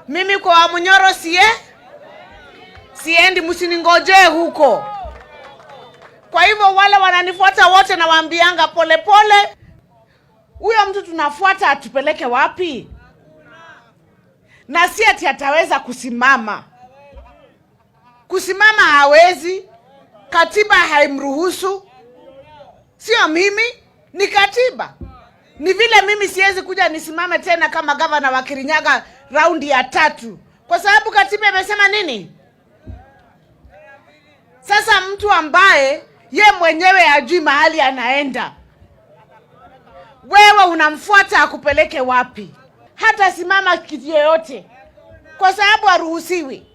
Mimi kwa Wamunyoro siendi, msiningojee huko. Kwa hivyo wale wananifuata wote nawaambianga polepole, huyo mtu tunafuata atupeleke wapi? Na si ati ataweza kusimama. Kusimama hawezi, katiba haimruhusu. Sio mimi, ni katiba. Ni vile mimi siwezi kuja nisimame tena kama gavana wa Kirinyaga raundi ya tatu, kwa sababu katiba imesema nini? Sasa mtu ambaye ye mwenyewe hajui mahali anaenda, wewe unamfuata akupeleke wapi? Hata simama kiti yoyote, kwa sababu haruhusiwi.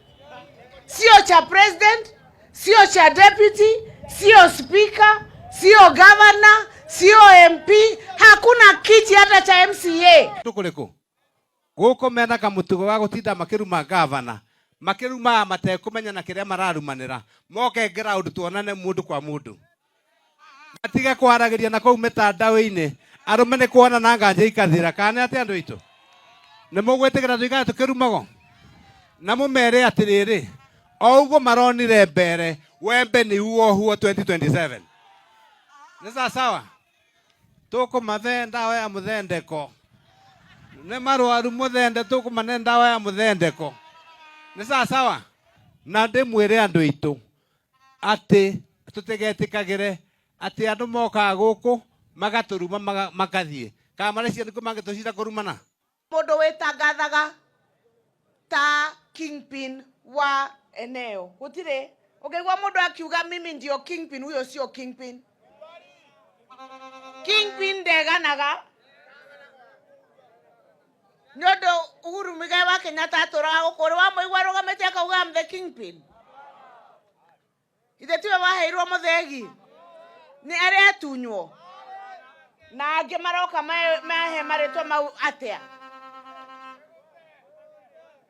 Sio cha president, sio cha deputy, sio speaker, sio governor, sio MP, hakuna kiti hata cha MCA. Tukuliku guku mena kamutugo wa gutinda makiruma gavana, makirumaga matekumenya na kiria mararumanira. Moke ground tuonane mundu kwa mundu, matige kwaragiria na kuu mitandao-ini. Arume ni kuona na nganja ikathira kana ati andu aitu ni mugwitikira tuikare tukirumago na mumere atiriri o uguo maronire mbere wembe ni uo huo 2027 ni sawa tukumathe ndawa ya muthendeko ni marwaru muthende tukumane ndawa ya muthendeko ni sawa na ndimwire andu aitu ati tutigetikagire ati andu mokaga guku magaturuma makathie kana marecia niku mangitucira kurumana. Mundu witangathaga ta kingpin wa eneo gutire ukigwa mundu akiuga mimi ndio kingpin, huyo sio kingpin. Kingpin ndeganaga nĩ ũndũ Uhuru Muigai wa Kenyatta atũraga gũkũ ũrĩ wamũigua arũgamĩte akauga I'm the kingpin. Ithe tiwe waheirwo mũthegi nĩ arĩa atunywo na angĩ maroka mahe marĩtwa mau atĩa,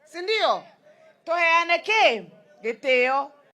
si ndio? Tuheane kĩ gĩtĩo.